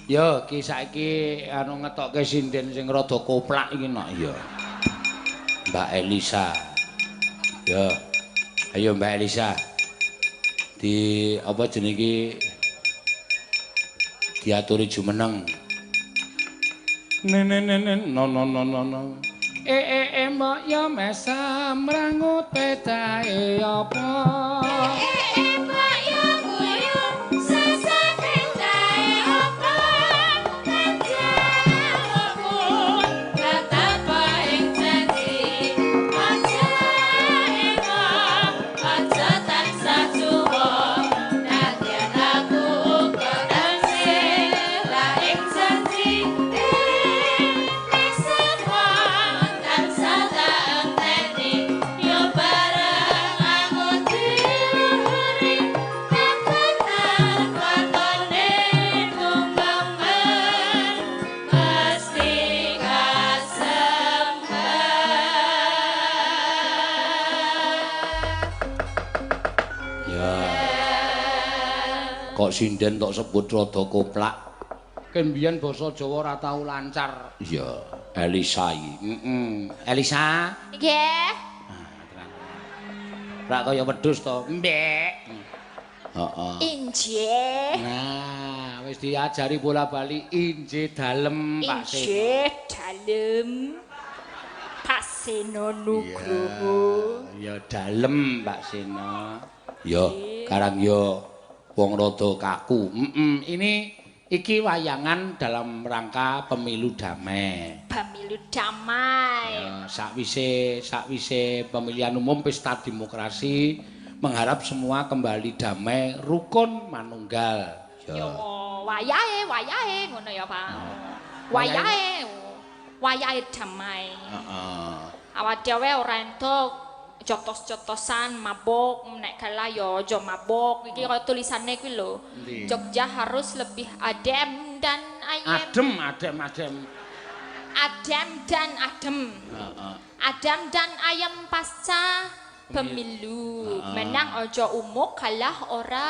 Yo, ki saiki anu ngetokke sinden sing rada koplak iki nok ya. Mbak Elisa. Yo. Ayo Mbak Elisa. Di apa jenenge iki diaturi jumeneng. Ne ne ne ne no no no no no. E e e mbok yo mesam rangut pedae apa? Mbak yo guyu sesaketae apa kanjalukku tetep ing janji aja eko aja tansah juwa nadyan aku uga tansih la ing janji nek sapa tansah tak enteni yo bareng aku diluhuri kabenar kwatone tumemen mesti kasembar. Ya. Kok sinden tok sebut rada koplak. Ken biyen basa Jawa ora tau lancar. Iya, Elisa iki. Heeh. Elisa. Nggih. Rak kaya wedhus to. Mbek. Heeh. Injih. Nah, wis diajari bola-bali injih dalem Pak Seno. Injih dalem Pak Seno Nugroho. Ya dalem Pak Seno. Ya, karang ya wong rada kaku. Heeh, ini iki wayangan dalam rangka pemilu damai. Pemilu damai. Ya, sakwise sakwise pemilihan umum pesta demokrasi mengharap semua kembali damai, rukun, manunggal. Yo Ya. wayahe wayahe ngono ya, Pak. Wayahe wayahe damai. Heeh. Awak dhewe ora entuk jotos-jotosan mabok, nek kalah yo aja mabok. Iki kaya tulisane kuwi lho. Endi? Jogja harus lebih adem dan ayem. Adem, adem, adem. Adem dan adem. Heeh. Adem dan ayem pasca pemilu. Heeh. Menang ojo umuk, kalah ora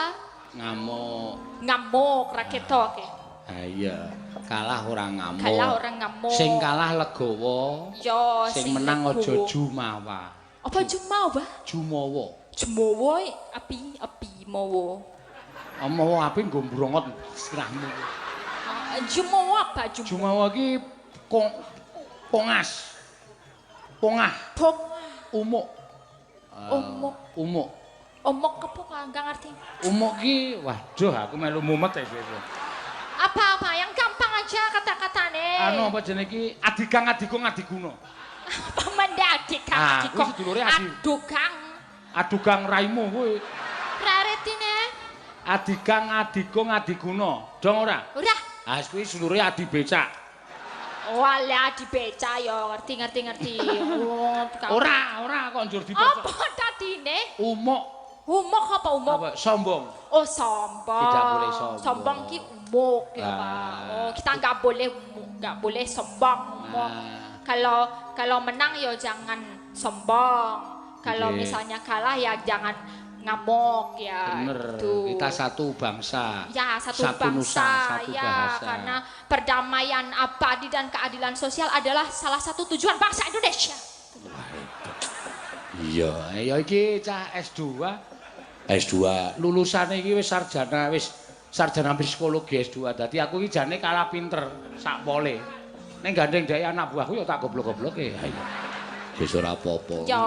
Ngamuk. Ngamuk ra ketok. Ha iya, kalah ora ngamuk. Kalah ora ngamuk. Sing kalah legowo, Yo sing menang aja legowo. Jumawa. Apa jumawa? Jumawa. Jumawa api api mawa. Mawa api nggo mbrongot sirahmu. Ah, jumawa apa jumawa? Jumawa iki kong pongas. Pongah, Pong umuk. Umuk. Umuk. Omok apa kok enggak ngerti. Umuk ki waduh aku melu mumet ya sesuk. Apa-apa yang gampang aja kata-katane. Anu apa jenenge iki Adigang Adigung Adiguna. Apa mendadik Ah, Kang kuwi sedulure Adi. Adugang. Adugang raimu kuwi. Raretine. Adigang Adigung Adiguna. Dong ora? Ora. Ah kuwi sedulure Adi Becak. Walah dibeca yo ngerti ngerti ngerti. Oh, tukang- Ora, ora kok njur dipercaya. Apa tadine? Umuk. Umuk apa umuk? Apa sombong. Oh, sombong. Tidak boleh sombong. Sombong ki umuk ya, Ah. Pak. Oh, kita nggak boleh umuk, nggak boleh sombong umuk. Ah. Kalau kalau menang ya jangan sombong. Kalau Nggih. misalnya kalah ya jangan ngamuk ya. Bener. Gitu. Kita satu bangsa. Ya, satu, Satu bangsa, nusa, satu ya, bahasa. Karena perdamaian abadi dan keadilan sosial adalah salah satu tujuan bangsa Indonesia. Iya, ya iki cah S2. S2 lulusane iki wis sarjana psikologi S2. Dadi aku iki jane kalah pinter sak pole. Ning gandeng dhek anak buahku ya tak goblok-gobloke. Ayo. Wis ora apa-apa. Ya,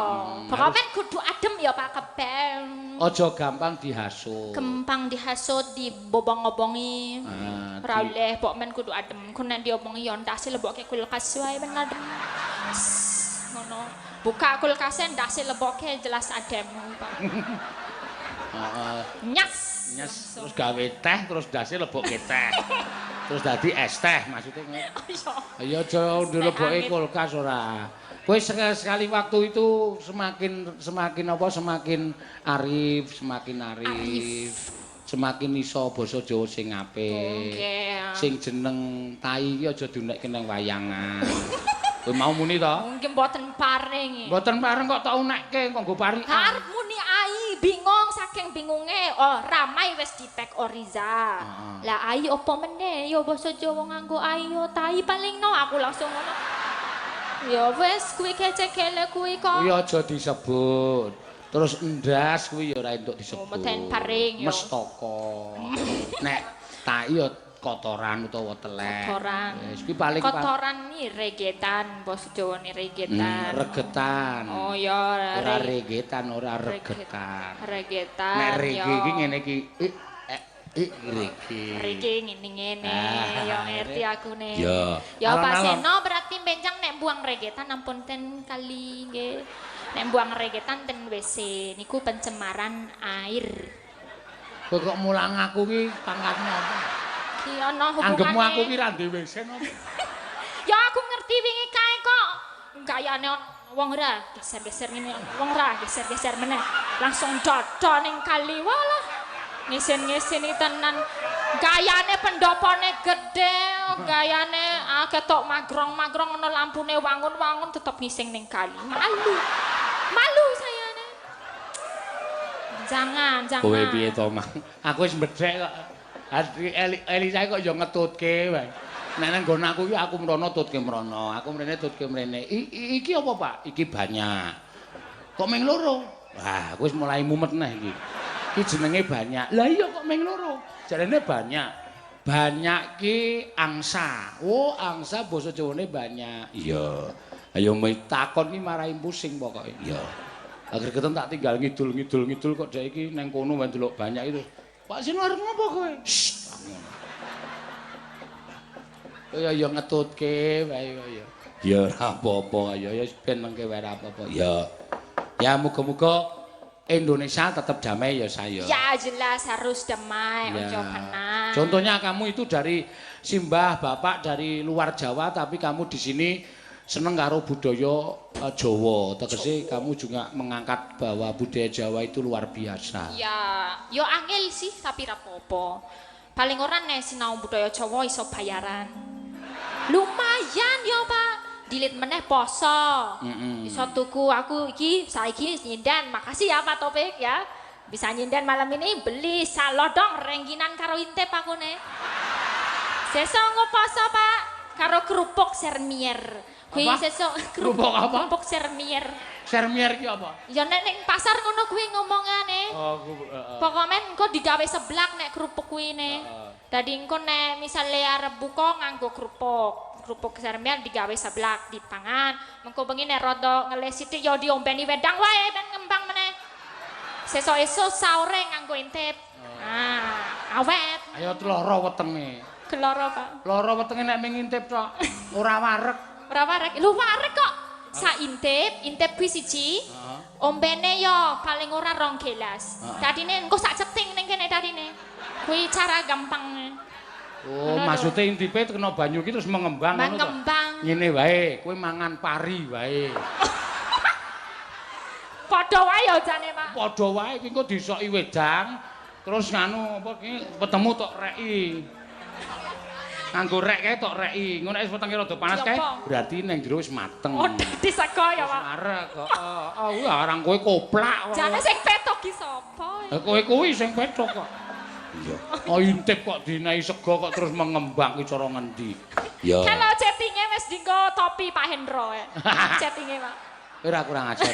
pokoknya kudu adem ya Pak Keben. Aja gampang dihasut. Gampang dihasut, dibobong-obongi. Ah, Ora oleh, pok men kudu adem. Ku nek diomongi ya ndase lebokke kulkas wae ben adem. Sss, ngono. Buka kulkasnya ndase lebokke jelas adem, Pak. Heeh. Nyas. Nyes, terus gawe teh terus ndase lebokke teh. Terus dadi es teh maksudnya ngono. Iya. Ya aja dilebokke amit. Kulkas ora. Kowe sekali waktu itu semakin semakin apa semakin arif, semakin arif. Arif. Semakin iso basa Jawa sing apik. Oke. Sing jeneng tai iki aja diunekke nang wayangan. Kowe mau muni to? Mungkin mboten paring. Mboten pareng kok tak unekke kok nggo parikan. Arep muni ai bingung saking bingunge, oh ramai wis dipek Oriza. Lah ai opo meneh ya basa Jawa nganggo ai yo tai paling no aku langsung ngono. Ya wis kuwi kecekele kuwi kok. Kuwi aja disebut. Terus endas kuwi ya ora entuk disebut. Oh, meten paring yo. Mestaka. Nek tai ya kotoran utawa telek. Kotoran. Wis kuwi paling kotoran ni regetan, basa Jawa ni regetan. Regetan. Oh ya, ora regetan, ora regetan. Regetan. Nek rege iki ngene iki, rege. Rege ngene-ngene, ya ngerti aku ne. Ya. Ya Pak Seno berarti benjang nek buang regetan ampun ten kali nggih. Nek buang regetan ten WC niku pencemaran air. Kowe kok mulang aku ki pangkatmu apa? Ki ana hubungane. Anggepmu aku ki ra duwe WC napa? Ya aku ngerti wingi kae kok. Gayane wong ora geser-geser ngene, wong ora geser-geser meneh. Langsung dada ning kali walah. Ngisin-ngisin tenan. Gayane pendopone gedhe, gayane ketok magrong-magrong ana lampune wangun-wangun tetep ngising ning kali. Malu. Malu saya ne. Jangan, jangan. Kowe piye to, Mang? Aku wis mbedhek kok. Elisa kok ya ngetutke wae. Nek nang nggon aku iki aku mrono tutke mrono, aku mrene tutke mrene. Iki apa, Pak? Iki banyak. Kok ming loro? Wah, aku wis mulai mumet neh iki. Iki jenenge banyak. Lah iya kok ming loro? Jarene banyak. Banyak ki angsa. Oh, angsa basa Jawane banyak. Iya. Ayo takon ki marai pusing pokoke. Iya. Akhir keten tak tinggal ngidul-ngidul-ngidul kok dhek iki nang kono wae ndelok banyak itu. Pak Seno arep ngopo kowe? Shh. Ya ya ngetutke wae ya. Ya ora apa-apa ya ya ben mengke wae ora apa-apa. Ya. Ya muga-muga Indonesia tetap damai ya saya. Ya jelas harus damai, ojo panas. Contohnya kamu itu dari simbah bapak dari luar Jawa tapi kamu di sini seneng karo budaya Jawa. Tegese kamu juga mengangkat bahwa budaya Jawa itu luar biasa. Ya, yo angel sih tapi ra apa-apa. Paling ora nek sinau budaya Jawa iso bayaran. Lumayan yo, Pak. Dilit meneh poso. Iso tuku aku iki saiki nyinden. Makasih ya Pak Topik ya. Bisa nyinden malam ini beli salodong rengginan karo intip aku ne. Sesuk engko poso, Pak. Karo kerupuk sermier. Kuwi sesuk kerupuk apa? Kerupuk sermier. Sermier ki apa? Ya nek ning pasar ngono kuwi ngomongane. Oh, Pokoke engko digawe seblak nek kerupuk kuwi ne. Dadi engko nek misale arep buka nganggo kerupuk. Kerupuk sermier digawe seblak dipangan. Mengko bengi nek rada ngelih sithik ya diombeni wedang wae ben ngembang meneh. Sesuk esuk sahure nganggo intip. Ah, awet. Ayo loro wetenge. Keloro, Pak. Loro wetenge nek ming intip tok, ora wareg. Ora wareg. Lho wareg kok. Sa intip, intip kuwi siji. Ombene yo paling ora 2 gelas. Dadine engko sak ceting ning kene dadine. Kuwi cara gampang. Oh, maksudnya intipe kena banyu iki terus mengembang ngono to. Mengembang. Ngene wae, kowe mangan pari wae. Padha wae ya jane, Pak. Padha wae iki engko disoki wedang, terus nganu apa ki wetemu tok reki. Nganggo rek kae tok reki. Ngono nek wis wetenge rada panas kae, berarti ning jero wis mateng. Oh, dadi sego ya, Pak. Wareg kok. Oh, arang kowe koplak. Jane sing petok ki sapa? Lah kowe kuwi sing petok kok. Iya. Oh intip kok dinai sego kok terus mengembang ki cara ngendi? Iya. Kalau chattinge wis dienggo topi Pak Hendro ya. Chattinge, Pak. Ora kurang ajar.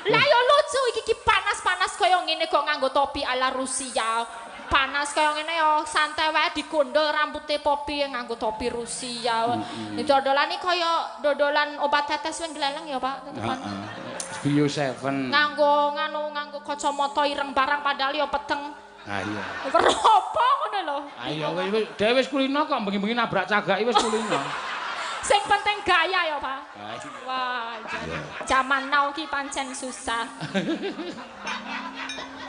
Lah yo lucu iki ki panas-panas kaya ngene kok nganggo topi ala Rusia. Panas kaya ngene yo santai wae digondol rambute Poppy nganggo topi Rusia. Dodolane kaya dodolan obat tetes wing gleleng ya, Pak. Tetepan. Heeh. Bio 7. Nganggo nganu nganggo kacamata ireng barang padahal yo peteng. Ha iya. Apa ngono lho. Ayo wis dhewe wis kulino kok bengi-bengi nabrak cagake wis kulino. Sing penting gaya ya, Pak. Wah, jaman now ki pancen susah.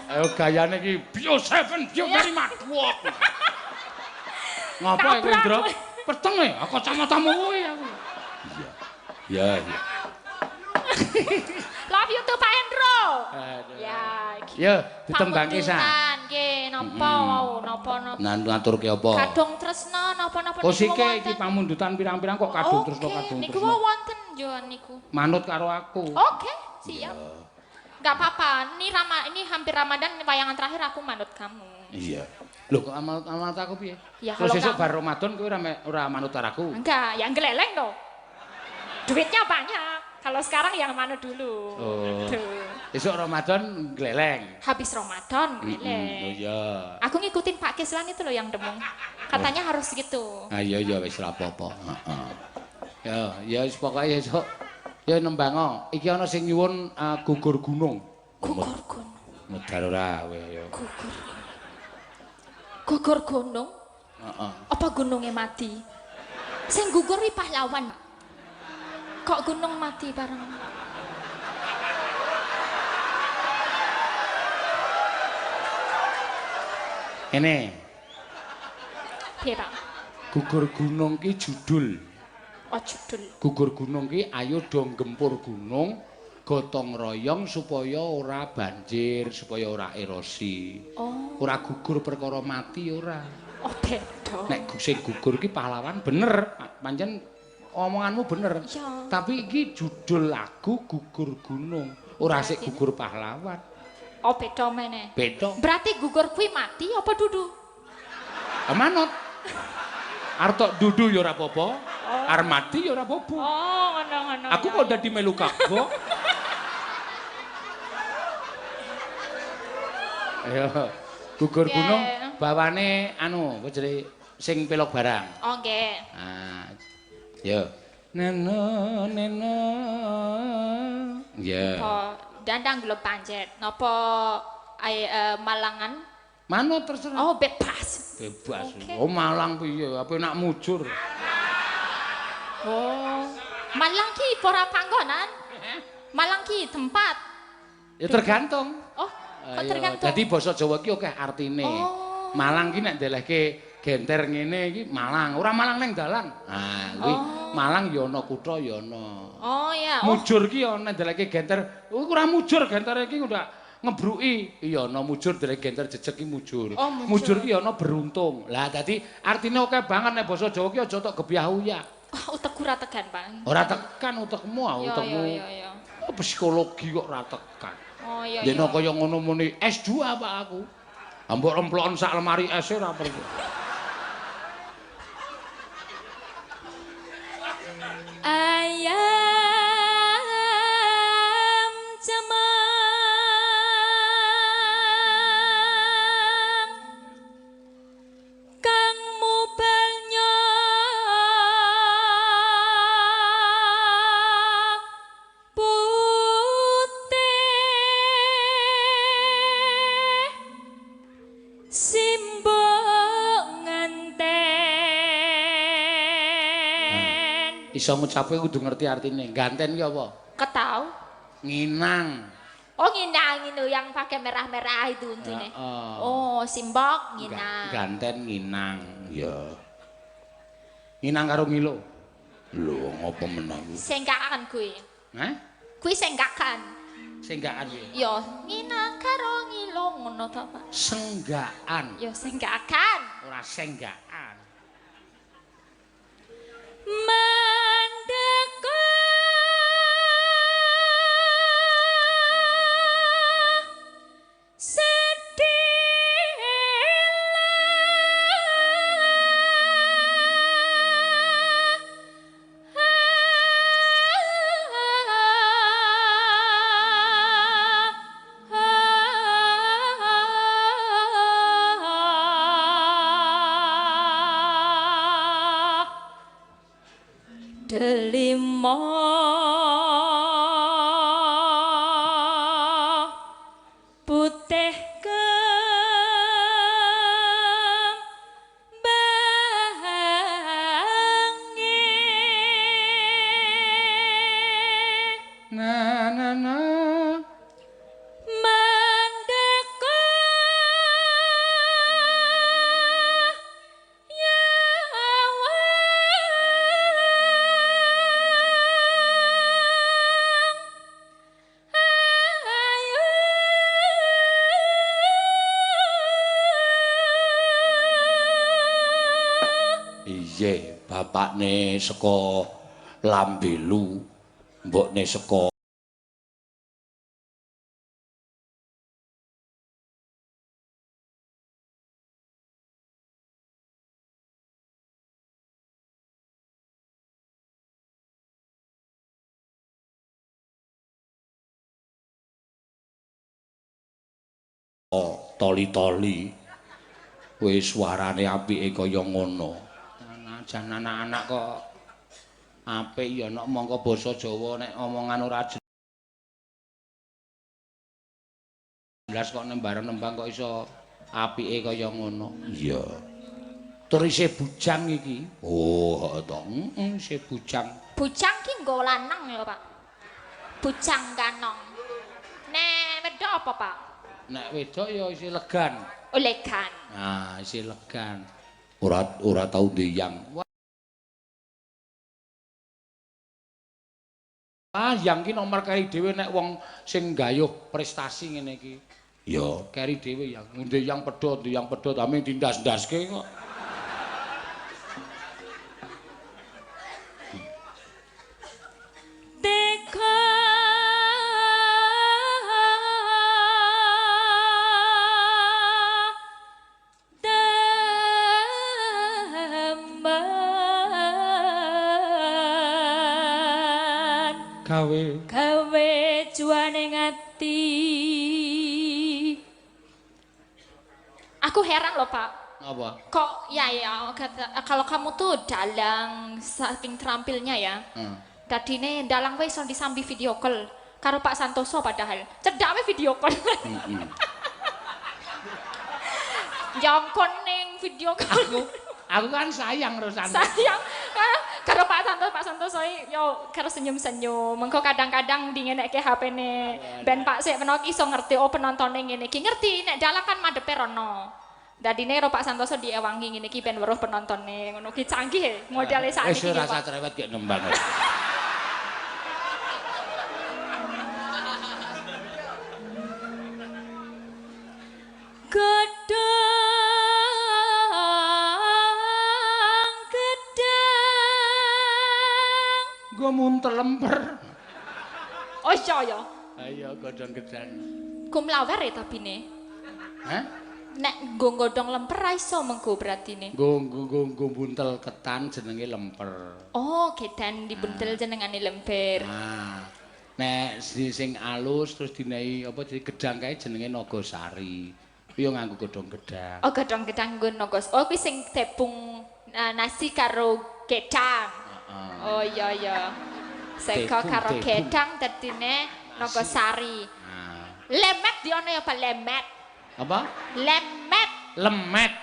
Ayo gayane ki Bio 7, Bio 5. Ngapa kowe, Ndro? Peteng e, kacamatamu kuwi aku. Iya. Ya, iya. Love you too, Pak Hendro. Ya. Ya, ditembangke sa. Nggih, napa wau, napa-napa. Ngaturke apa? Kadung tresna napa-napa niku. Kosike iki pamundutan pirang-pirang kok kadung tresna kadung tresna. Niku wonten yo niku. Manut karo aku. Oke, siap. Enggak apa-apa. Ini hampir Ramadan wayangan terakhir aku manut kamu. Iya. Lho kok manut aku piye? Ya, terus kalau sesuk bar Ramadan kowe ora manut aku. Enggak, yang geleleng dong. Duitnya banyak. Kalau sekarang yang manut dulu. Oh. Tuh. Esuk Ramadan gleleng. Habis Ramadan gleleng. Oh iya. Aku ngikutin Pak Kislan itu loh yang demung. Katanya harus gitu. Ah iya iya wis ora apa-apa. Heeh. Ya, ya wis pokoke esuk ya nembango. Iki ana sing nyuwun gugur gunung. Gugur gunung. Medal ora kowe ya. Gugur. Gugur gunung? Heeh. Apa gunungnya mati? Sing gugur iki pahlawan. Kok gunung mati bareng? Ini. Piye, Pak? Gugur gunung ki judul. Oh, judul. Gugur gunung ki ayo do gempur gunung, gotong royong supaya ora banjir, supaya ora erosi. Oh. Ora gugur perkara mati ora. Oh, beda. Nek sing gugur ki pahlawan bener, pancen omonganmu bener. Iya. Tapi iki judul lagu gugur gunung, ora sik gugur pahlawan. Oh, beda meneh. Beda. Berarti gugur kuwi mati apa dudu? Manut. Arep tok dudu ya ora apa-apa, arep mati ya ora apa-apa. Oh, ngono-ngono. Aku kok dadi melu kagok. Ayo, gugur gunung bawane anu, apa jenenge sing pelok barang. Oh, nggih. Ah. Yo. Neno neno. Ya. Oh, dandang gelem pancet. Napa Malangan? Manut terserah. Oh, bebas. Bebas. Okay. Oh, Malang piye? Apa nak mujur? Oh. Malang ki ora panggonan. Malang ki tempat. Ya tergantung. Oh, kok tergantung. Dadi basa Jawa ki akeh artine. Oh. Malang ki nek ndelehke genter ngene iki Malang, ora Malang ning dalan. Ah, kuwi Malang ya ana kutha ya ana. Oh iya. Oh. Mujur ki ya nek ndelehke genter, ora mujur gentere iki udah ngebruki. Iya ana mujur ndelehke genter jejeg ki mujur. Oh, mujur. Mujur ki ya ana beruntung. Lah dadi artine akeh banget nek basa Jawa ki aja tok gebyah uyak. Wah, utekku ora tekan, Pak. Ora tekan utekmu, ah, utekmu. Iya, iya, iya. Oh, psikologi kok ora tekan. Oh iya iya. Dene kaya ngono muni S2 Pak aku. Mbok remploken sak lemari es ora perlu. Ayam cemeng kang mubelnya putih simbok nganten. Iso ngucape kudu ngerti artine. Ganten ki apa? Ketau. Nginang. Oh, nginang itu yang pakai merah-merah itu untune. Oh, simbok nginang. Ganten nginang. Ya. Nginang karo ngilo. Lho, ngopo meneh kuwi? Senggakan kuwi. Hah? Kuwi senggakan. Senggakan kuwi. Ya, nginang karo ngilo ngono to, Pak. Senggakan. Ya, senggakan. Ora senggakan. Mandeka delima putih kembange Na na na mandeka yawang ayu Iya, bapakne saka Lambelu, mbokne saka toli-toli. Wis suarane apike kaya ngono. Jan anak-anak kok apik ya nek mongko basa Jawa nek omongan ora jelas kok nembar-nembang kok iso apike kaya ngono. Iya. Tur isih bujang iki. Oh, heeh to. Heeh, isih bujang. Bujang ki nggo lanang ya, Pak. Bujang kanong. Nek wedok apa, Pak? Nek wedok ya isih legan. Oh, legan. Nah, isih legan. Ora tau ndeyang. Wah, yang ki nomor keri dhewe nek wong sing gayuh prestasi ngene iki. Ya, keri dhewe yang ndeyang pedhot, ndeyang pedhot ame dindas-ndaske kok. Teka teman Gawe gawe juane ngati. Aku heran loh, Pak. Apa? Kok ya ya kata, kalau kamu tuh dalang saking terampilnya ya. Dadine dalang wae iso disambi video call karo Pak Santoso padahal. Cedhake video call. Jongkon ning video call. Aku kan sayang karo Santoso. Sayang karo Pak Santoso, Pak Santoso yo karo senyum-senyum. Mengko kadang-kadang dingenekke HP-ne. Ben Pak sik menawa iso ngerti oh penontone ngene iki. Ngerti nek dalang kan madhepe rono. Dadine karo Pak Santoso diewangi ngene iki ben weruh penontone. Ngono ki canggih e modele sakniki. Wis ora cerewet gek nembang. Gedang gedang nggo muntel lemper. Oh iya ya. Ayo godhong gedang. Kumlawer ya tabine. Hah? Nek nggo godhong lemper ra iso mengko berartine. Nggo buntel ketan jenenge lemper. Oh, ketan dibuntel jenengane lemper. Nah, nek sing alus terus dinehi apa jadi gedang kae jenenge Nagasari. Kuwi yo nganggo godhong gedang. Oh, godhong gedang nggo Nagas. Oh, kuwi sing tepung nasi karo gedang. Heeh. Oh iya iya. Sego karo gedang dadine Nagasari. Nah. Lemet di ono ya Pak, lemet. Apa? Lemet. Lemet.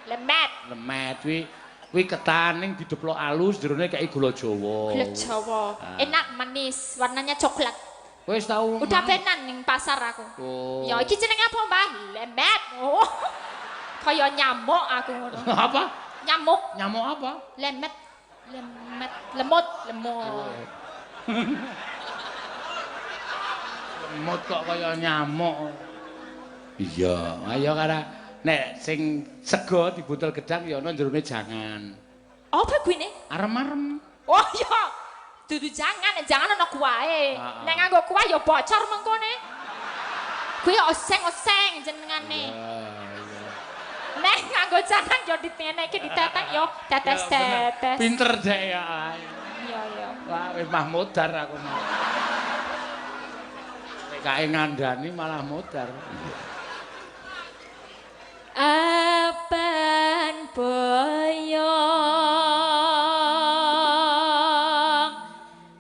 Lemet. Lemet kuwi ketan ning dideplok alus jerone kei gula Jawa. Gula Jawa. Enak manis, warnanya coklat. Wis tau. Udah benan ning pasar aku. Oh. Ya iki jenenge apa, Mbah? Lemet. Oh. Kaya nyamuk aku ngono. Apa? Nyamuk. Nyamuk apa? Lemet. Lemet, lemut, lemut. Oh. Lemut kok kaya nyamuk. Iya, ayo karo nek sing sego dibuntel gedang ya ana jerone jangan. Apa kuwi ne? Arem-arem. Oh iya. Dudu jangan, nek jangan ana kuwahe. Nek nganggo kuah ya bocor mengkone. Kuwi oseng-oseng jenengane. Iya, iya. Nek nganggo jangan ya diteneke ditetek ya tetes-tetes. Pinter dek ya. Iya, iya. Wah, wis mah modar aku mah. Nek kae ngandani malah modar. Apan boyong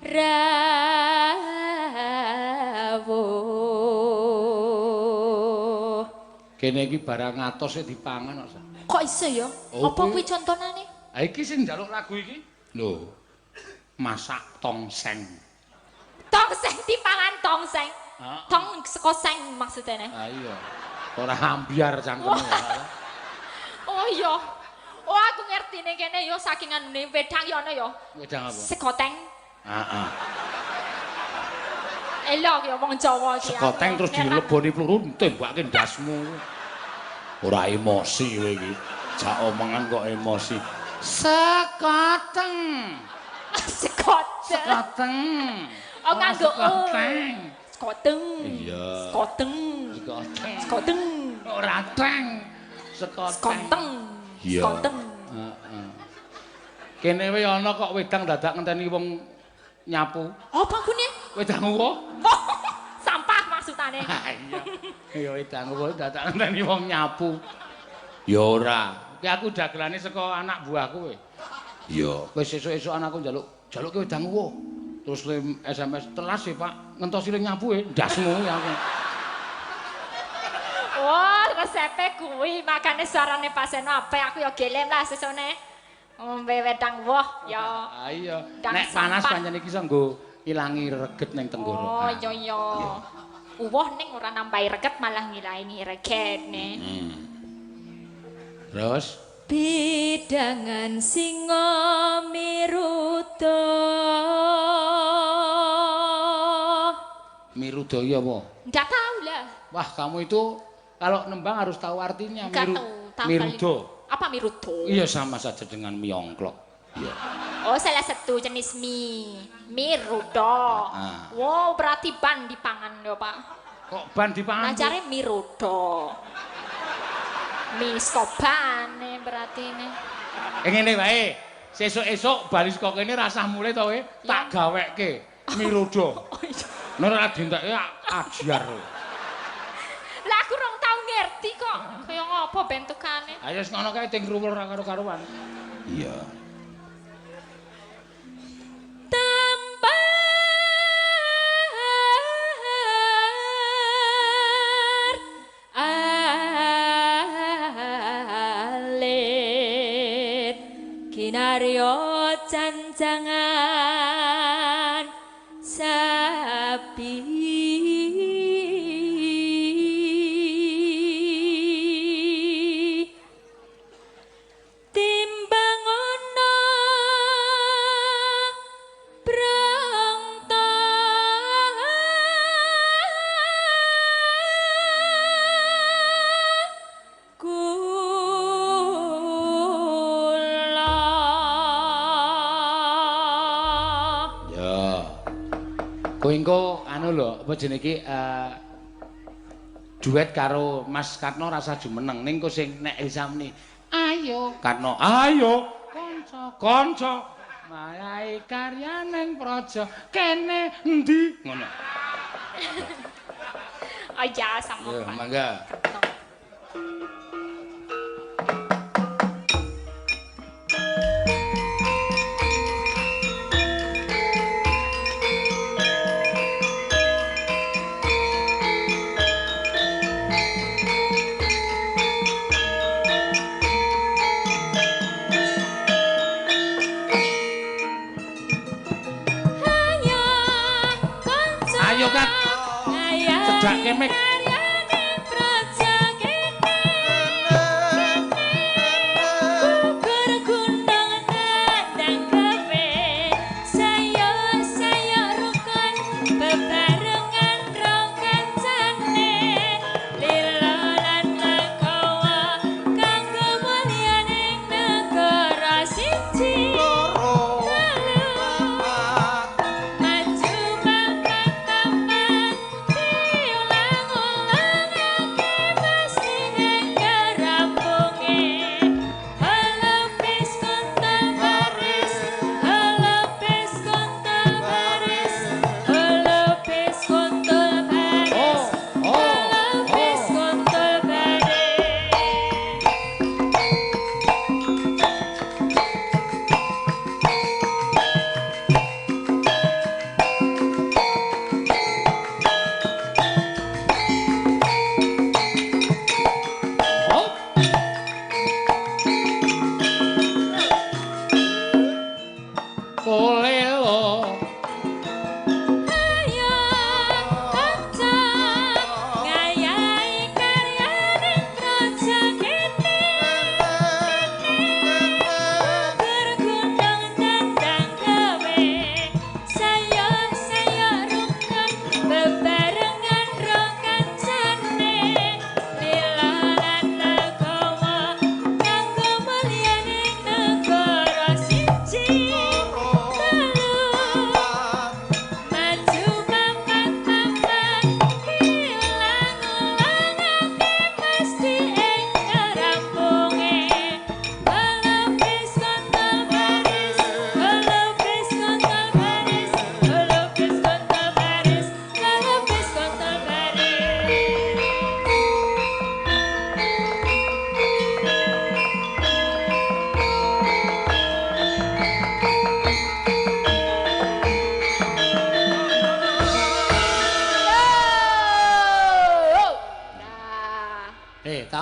rawuh. Kene iki barang atos e dipangan kok. Kok iso ya? Oh, Apa kuwi contonane? Ha iki sing njaluk lagu iki. Lho. Masak tongseng. Tongseng dipangan tongseng. Heeh. Tong saka seng maksudnya. Ha iya. Ora ambyar cangkeme. Oh iya. Oh aku ngerti ning kene ya saking anune wedang ya ana ya. Wedang apa? Sekoteng. Heeh. Elok ya wong Jawa iki. Sekoteng terus dileboni peluru tembake ndasmu. Ora emosi kowe iki. Jak omongan kok emosi. Sekoteng. Sekoteng. Sekoteng. Oh nganggo sekoteng. Sekoteng. Iya. Sekoteng. Sekoteng. Sekoteng. Ora teng. Sekoteng. Sekoteng. Iya. Sekoteng. Heeh. Kene wae ana kok wedang dadak ngenteni wong nyapu. Apa kune? Wedang uwuh. Sampah maksudane. Ha iya. Ya wedang uwuh dadak ngenteni wong nyapu. Ya ora. Ki aku dagelane saka anak buahku kowe. Iya, kowe sesuk-esuk anakku njaluk wedang uwuh. Terus le SMS telas ya, Pak. Ngentosi le nyapu e, ndasmu ya aku. Wah, resepe kuwi makane suarane Pak Seno apik, aku ya gelem lah sesone. Ngombe wedang woh ya. Ah iya, nek panas pancen iki iso nggo ilangi reget ning tenggorokan. Oh iya iya. Uwoh ning ora nambahi reget malah ngilangi reget ne. Terus bidangan singa miruda. Miruda iki apa? Ndak tahu lah. Wah, kamu itu kalau nembang harus tahu artinya. Miruda. Apa miruda? Iya, sama saja dengan miongklok. Iya. Oh, salah satu jenis mie. Miruda. Ah. Wow, berarti ban dipangan lho, Pak. Kok ban dipangan? Nah, jare miruda. Mie skoban berarti ini. Ngene wae. Sesuk-esuk bali saka kene rasah mulih to kowe, tak gawekke miruda. Oh iya. Nek ora dientekke ajiar. Lah aku rong tau ngerti kok. Kaya ngopo bentukane? Ayo wis ngono kae ting ruwul ora karo-karuan. Iya. Tampar alit kinaryo cancangan sapi. Timbang ana brangta kula. Ya. Kowe engko anu lho, apa jenenge iki duet karo Mas Karno rasa jumeneng ning engko sing nek Elsa muni ayo Karno, ayo kanca kanca marai karyaning praja kene endi ngono. Oh ya, sama Yo, Pak. mangga. Ayo kanca. Ayo, Kak. Ayo. Cedhake mik. Karyane praja kene. Gugur gunung tandang gawe. Sayo-sayo rukun bebarengan rong kancane. Lila lan legawa kanggo mulyaning negara siji. Loro, Telu. papat, Maju papat papat diulang-ulang.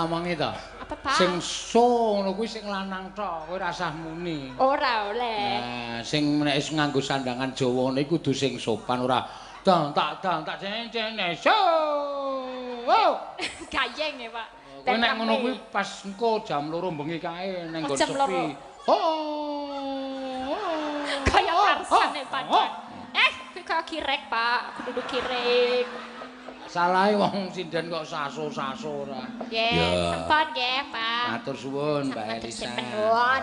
omongi to? Apa, Pak? Sing so ngono kuwi sing lanang tok, kowe ora usah muni. Ora oleh. Nah, sing nek wis nganggo sandangan Jawa ngono iku kudu sing sopan, ora dang tak dang tak jeng jeng so. Oh. Gayeng ya, Pak. Kowe nek ngono kuwi pas engko jam 2 bengi kae ning Oh, nggon jam sepi. 2. Oh. Kaya Tarsan e, Pak. Oh. Eh, kuwi kaya kirek, Pak. Aku duduk kirek. Salahe wong sinden kok saso-saso ora. Nggih, Ya. sampun nggih, Pak. Matur suwun, Mbak Matur Elisa. nuwun.